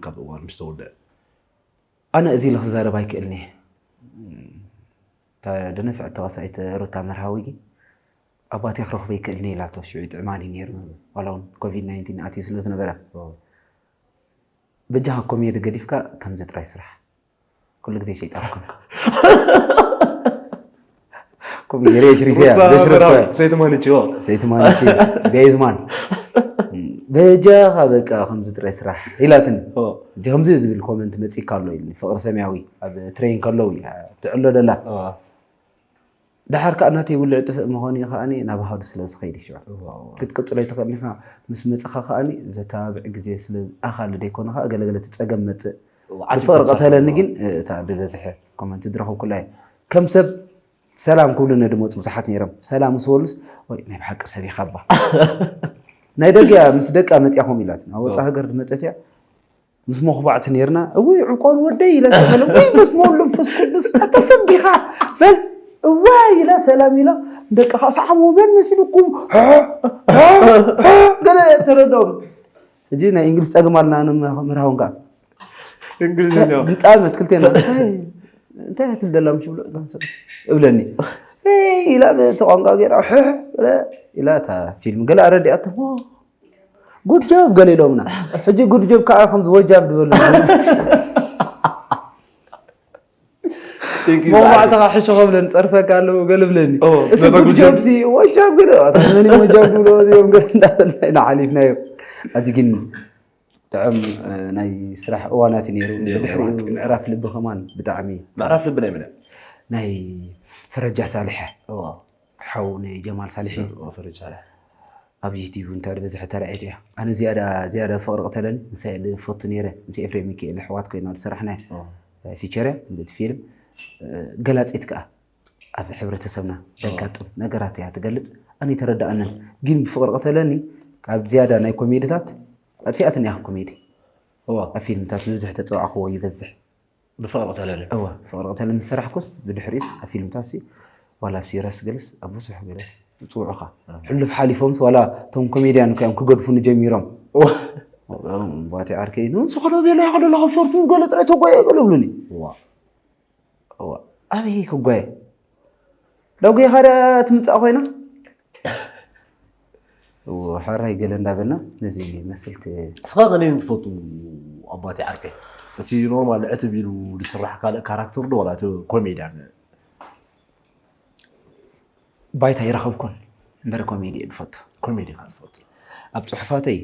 ካብ እዋን ምስ ተወደአ? ኣነ እዚ ኢለ ክዛረብ ኣይክእልን እየ። እታ ደነፍዐት ተዋሳኢት ሩታ መርሃዊ ኣባቴ ክረኽቦ ኣይክእልን እየ ኢላቶ። ሽዑ ይጥዕማኒ ነይሩ፣ ዋላ እውን ኮቪድ ናይንቲን ኣትዩ ስለ ዝነበረ። በጃኻ ኮሜዲ ገዲፍካ ከምዚ ጥራይ ስራሕ። ኩሉ ግዜ ሸይጣን ኮንካ። ኮሜዲ ሬሽ ሪፍያ ሩታ ደሽረፍካ መርሃዊ፣ ሰይቲ ማንቺ። ሰይቲ ማንቺ ቤዝማን በጃኻ በቃ ከምዚ ጥራይ ስራሕ ኢላትኒ። ከምዚ ዝብል ኮመንት መፂካ ኣሎ ኢሉኒ። ፍቕሪ ሰማያዊ ኣብ ትሬን ከለዉ እያ ትዕሎ ደላ። ዳሓር ከዓ ናተይ ውልዕ ጥፍእ ምዃኑ እዩ ከዓኒ ናብ ኣሃዱ ስለ ዝኸይድ ሽዑ ክትቅፅሎ ኣይትኽእልን ኢኻ። ምስ መፅኻ ከዓኒ ዘተባብዕ ግዜ ስለ ኣኻሊ ደይኮነ ከዓ ገለገለ እቲ ፀገም መፅእ። ብፍቕሪ ቀተለኒ ግን እታ ዝበዝሐ ኮመንት ዝረኸብኩላ እየ። ከም ሰብ ሰላም ክብሉኒ ድመፁ ብዙሓት ነይሮም። ሰላም ምስ በሉስ ወይ ናይ ብሓቂ ሰብ ኢኻ እባ ናይ ደገ እያ ምስ ደቃ መፅያ ከምኡ ኢላትኒ። ኣብ ወፃ ሃገር ድመፀት እያ ምስ መኹባዕቲ ነይርና። እውይ ዕቋን ወደይ ኢላ ተበለ። ውይ በስመ ወወልድ ወመንፈስ ቅዱስ ኣታ ሰብ ዲኻ በል እዋይ ኢላ ሰላም ኢላ። ደቅኻ ሰዓሞ መን መሲልኩም ገለ ተረዳኦም። ሕጂ ናይ እንግሊዝ ፀግም ኣለና ምርሃውን ከዓ እንግሊዝኛ ብጣዕሚ ኣትክልቴና እንታይ ትልደላ ምሽ ብሎ እብለኒ ኢላ እቲ ቋንቋ ገይራ ሕሕ ኢላ እታ ፊልም ገለ ኣረዲኣቶ። ጉድ ጆብ ገለ ኢሎምና። ሕጂ ጉድ ጆብ ከዓ ከምዚ ወጃብ ዝበሉ መባዕትኻ ሕሾ ከብለን ፀርፈካ ኣለዎ ገለ ብለኒ። እቲ ጉድ ጆብ ሲ ወጃብ ገለ ኣታ መን እዩ ወጃብ ዝብሎ እዚኦም ገለ እንዳበልና ኢና ሓሊፍናዮ። ኣዚ ግን ጥዑም ናይ ስራሕ እዋናት እዩ ነይሩ። ብድሕሪኡ ምዕራፍ ልቢ ከማን ብጣዕሚ ምዕራፍ ልቢ ናይ መን? ናይ ፈረጃ ሳልሐ ሓው ናይ ጀማል ሳልሒ። ኣብ ዩቲብ እንታ ዝበዝሐ ተራዒት እያ። ኣነ ዝያዳ ዝያዳ ፍቕሪ ቅተለኒ ምሳይ ዝፈቱ ነይረ። ምስ ኤፍሬም ሚካኤል ኣሕዋት ኮይና ዝሰራሕና ፊቸር እያ። እቲ ፊልም ገላፂት ከዓ ኣብ ሕብረተሰብና ዘጋጥም ነገራት እያ ትገልፅ። ኣነ ይተረዳኣንን ግን ብፍቕሪ ቅተለኒ ካብ ዝያዳ ናይ ኮሜድታት ኣጥፊኣትኒ እያ። ኮሜዲ ኣብ ፊልምታት ንብዝሕ ተፀዋዕክዎ ይበዝሕ። ብፍቕሪ ቅተለኒ እወ ፍቕሪ ቅተለኒ ዝሰራሕኩስ ብድሕሪስ ኣብ ፊልምታት ሲ ዋላ ኣብ ሲረስ ገለስ ኣብ ብዙሕ ገለ ዝፅውዑኻ ሕሉፍ ሓሊፎምስ ዋላ እቶም ኮሜድያን እዮም ክገድፉኒ ጀሚሮም። ባቲ ዓርከይ ንሱ ከሎ ቤላ ይኸደሎ ካብ ሸርቱ ገለ ጥራይ ተጓየ ገለ ብሉኒ። ኣበይ ክጓየ ዳጉ የኻዳ ትምፃእ ኮይና ሓራይ ገለ እንዳበልና ነዚ መስልቲ እስኻ ከመይ ትፈቱ ኣባቲ ዓርከይ? እቲ ኖርማል ዕትብ ኢሉ ዝስራሕ ካልእ ካራክተር ዶ ዋላ እቲ ኮሜድያን? ባይታ ይረኸብኩን እምበር ኮሜዲ እየ ዝፈቱ። ኮሜዲ ኢኻ ዝፈቱ? ኣብ ፅሑፋተይ